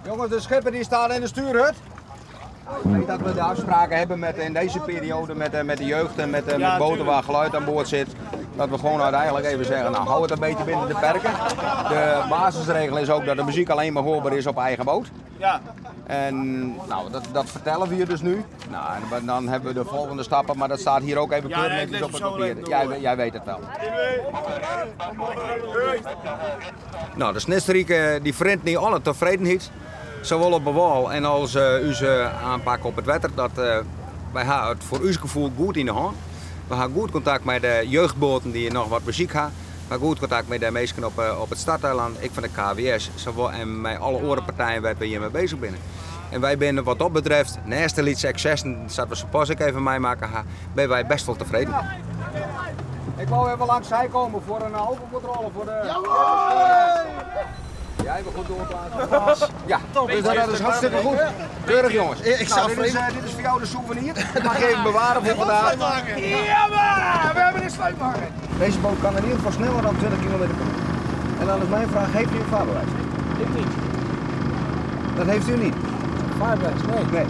Jongens, de schipper die staat in de stuurhut. Ik weet dat we de afspraken hebben met, in deze periode met, eh, met de jeugd en met, eh, met boten waar geluid aan boord zit. Dat we gewoon uiteindelijk even zeggen, nou hou het een beetje binnen de perken. De basisregel is ook dat de muziek alleen maar hoorbaar is op eigen boot. Ja. En nou, dat vertellen we je dus nu. Nou, en dan hebben we de volgende stappen, maar dat staat hier ook even Ja, keurig nee, ik netjes lees op hem het zo papier. even Jij, door. jij weet het wel. Nou, de Snitserike die verrent niet alle tevredenheid. Zowel op de wal en als onze aanpak op het wetter. Dat, wij hebben het voor ons gevoel goed in de hand. We hebben goed contact met de jeugdboten die nog wat muziek hebben. We hebben goed contact met de meesten op het starteiland. Ik van de KWS, zowel en met alle andere partijen waar we hiermee bezig zijn. En wij zijn wat dat betreft, naast de liedse excessen, dat we zo pas ik even meemaken, ben wij best wel tevreden. Ik wou even langs zij komen voor een alcoholcontrole. Voor de... Jij hebt goed doorplaatsen. Ja, dus dat is hartstikke goed. Keurig jongens. Ik zou vreemd- Dit is voor jou de souvenir. Dat mag je even bewaren voor vandaag. Ja, maar! We hebben een sleephanger. Deze boot kan in ieder geval sneller dan 20 kilometer per uur. En dan is mijn vraag, heeft u een vaarbewijs? Ik niet. Dat heeft u niet? Vaarbewijs, nee. Nee.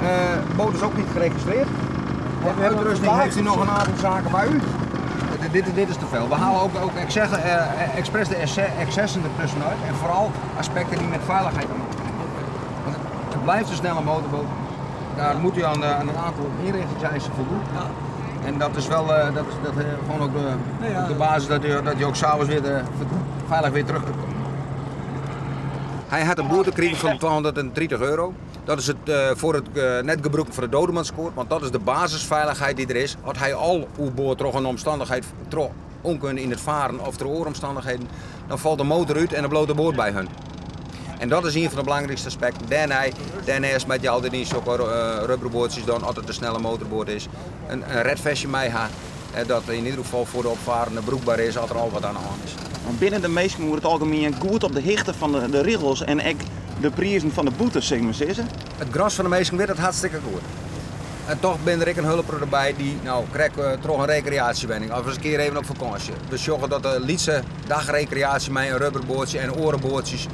De boot is ook niet geregistreerd. De uitrusting heeft u nog een aantal zaken bij u. Dit is te veel. We halen ook ik zeg, expres de excessen ertussenuit. En vooral aspecten die met veiligheid te maken hebben. Want het blijft een snelle motorboot. Daar moet u aan een aantal inrichtingseisen voldoen. Ja. En dat is wel dat is, dat gewoon ook de, Nee, ja. ook de basis dat je ook s'avonds weer veilig weer terug kunt komen. Hij had een boete gekregen van 230 euro. Dat is het voor het net gebruik voor de dodemanskoord, want dat is de basisveiligheid die er is. Had hij al oerboord toch een omstandigheid, toch onkunde in het varen of ter ooromstandigheden, dan valt de motor uit en de blote boord bij hun. En dat is een van de belangrijkste aspecten. Daarnaast met je altijd in zulke rubberboordjes dan altijd een snelle motorboord is. Een redvestje mee ha, dat in ieder geval voor de opvarende broekbaar is als er al wat aan de hand is. Want binnen de meesten moet het algemeen goed op de hichte van de regels en ook de prijzen van de boetes, zeg maar, zeggen. Het gras van de meesten weet het hartstikke goed. En toch ben er ik een hulp erbij die, nou, krijg toch een recreatiewenning. Of eens een keer even op vakantie. We zorgen dat de Lietse dagrecreatie met een rubberboordje en orenboordjes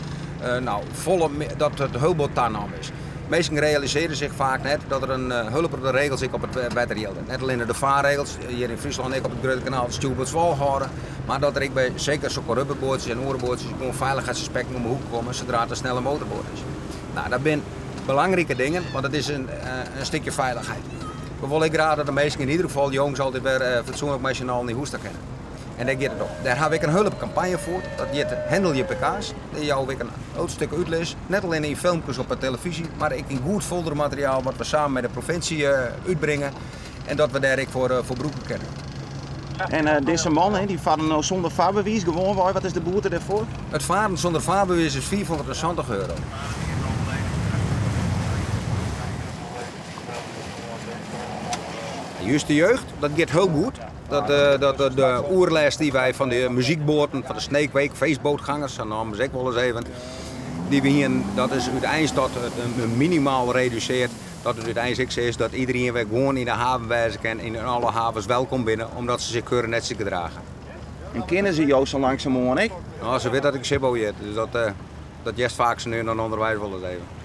nou, volle dat het hulpboot daar nou is. Meesten realiseren zich vaak net dat er een hulp op de regels ik op het wetter gelden. Net alleen de vaarregels, hier in Friesland ik op het Grote Kanaal het stuurboord vol houden. Maar dat er ik bij zeker zulke rubberboordjes en orenboordjes gewoon veiligheidsaspecten om de hoek komen zodra het een snelle motorboot is. Nou, dat zijn belangrijke dingen, want het is een stukje veiligheid. We willen graag dat de meesten in ieder geval jongens altijd weer fatsoenlijk met z'n allen die hoester kennen. En daar gaat het om. Daar heb ik een hulpcampagne voor, dat heet Handel je pk's. Die jou ik een groot stuk uitles. Net alleen in filmpjes op de televisie, maar ik in goed foldermateriaal wat we samen met de provincie uitbrengen. En dat we daar ik voor broeken kennen. En deze man, hè, die varen nou zonder vaarbewijs gewoon, wat is de boete daarvoor? Het varen zonder vaarbewijs is 470 euro. Juist de jeugd, dat gaat heel goed. Dat de oerlijst die wij van de muziekboten, van de Sneekweek, feestbootgangers, dat namen ze ook wel eens even, die we hier, dat is uiteindelijk dat het een minimaal reduceert. Dat het uiteindelijk zo is dat iedereen weer gewoon in de haven wijzen kan en in alle havens welkom binnen, omdat ze zich keurig net zich gedragen. En kennen ze jou zo langzamerhand, hè? Nou, ze weet dat ik Sibbo heet, dus dat jest vaak ze nu dan onderwijs wel eens even.